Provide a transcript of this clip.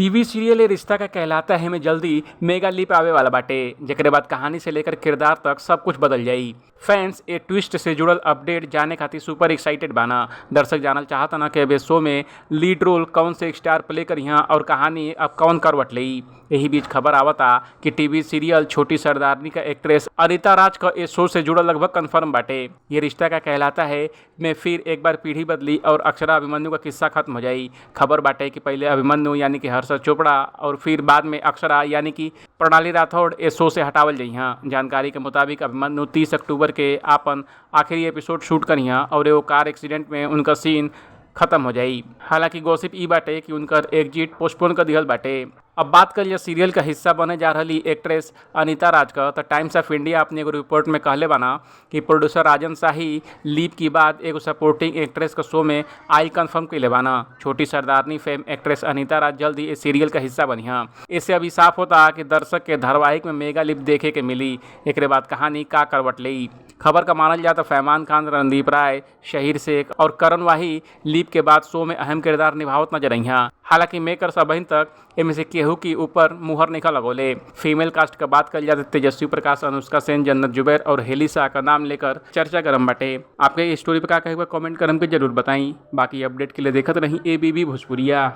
TV serial ये रिश्ता का कहलाता है में जल्दी मेगा लीप आवे वाला बाटे, जेकरे बाद कहानी से लेकर किरदार तक सब कुछ बदल जाई। फैंस ए ट्विस्ट से जुड़ल अपडेट जाने खातिर सुपर एक्साइटेड बाना। दर्शक जानल चाहता ना कि अब शो में लीड रोल कौन से स्टार प्ले करिहा और कहानी अब कौन करवट लेई। यही बीच खबर आवता कि टीवी सीरियल छोटी सरदारनी का एक्ट्रेस अनिता राज का ए शो से जुड़ल लगभग कंफर्म बाटे। ये रिश्ता का कहलाता है में फिर एक बार पीढ़ी बदली और अक्षरा अभिमन्यु का किस्सा खत्म हो जाई। खबर बाटे कि पहले अभिमन्यु यानी कि हर्षद चोपड़ा और फिर बाद में अक्षरा यानी कि प्रणाली राठौड़ ए शो से हटावल जइहा। जानकारी के मुताबिक अभिमन्यु 30 अक्टूबर के आपन आखिरी एपिसोड शूट करिहा और एगो कार एक्सीडेंट में उनका सीन खत्म हो जाई। हालांकि गॉसिप ई बाटे कि उनकर एग्जिट पोस्टपोन कर दिहल बाटे। अब बात कर लिया सीरियल का हिस्सा बने जा रही एक्ट्रेस अनिता राज का, तो टाइम्स ऑफ इंडिया अपने एगो रिपोर्ट में कहले बाना कि प्रोड्यूसर राजन शाही लीप की बाद एगो सपोर्टिंग एक्ट्रेस का शो में आई कंफर्म कैले बाना। छोटी सरदारनी फेम एक्ट्रेस अनिता राज जल्दी इस सीरियल का हिस्सा बनिहा। इससे अभी साफ होता कि दर्शक के धारावाहिक में मेगा लीप देखे के मिली। एक बाद कहानी का करवट ली। खबर का मानल जाता फैमान खान, रणदीप राय, शहीर शेख और करण वाही लीप के बाद शो में अहम किरदार निभावत नजर अइहा। हालांकि मेकर्स अबहिन तक एमे से केहू की ऊपर मुहर नहीं लगोले। फीमेल कास्ट का बात कर जाते तेजस्वी प्रकाश, अनुष्का सेन, जन्नत जुबैर और हेली शाह का नाम लेकर चर्चा गरम बाटे। आपके स्टोरी पर का कहे कमेंट कर हमके जरूर बताई। बाकी अपडेट के लिए देखत रही एबीबी भोजपुरिया।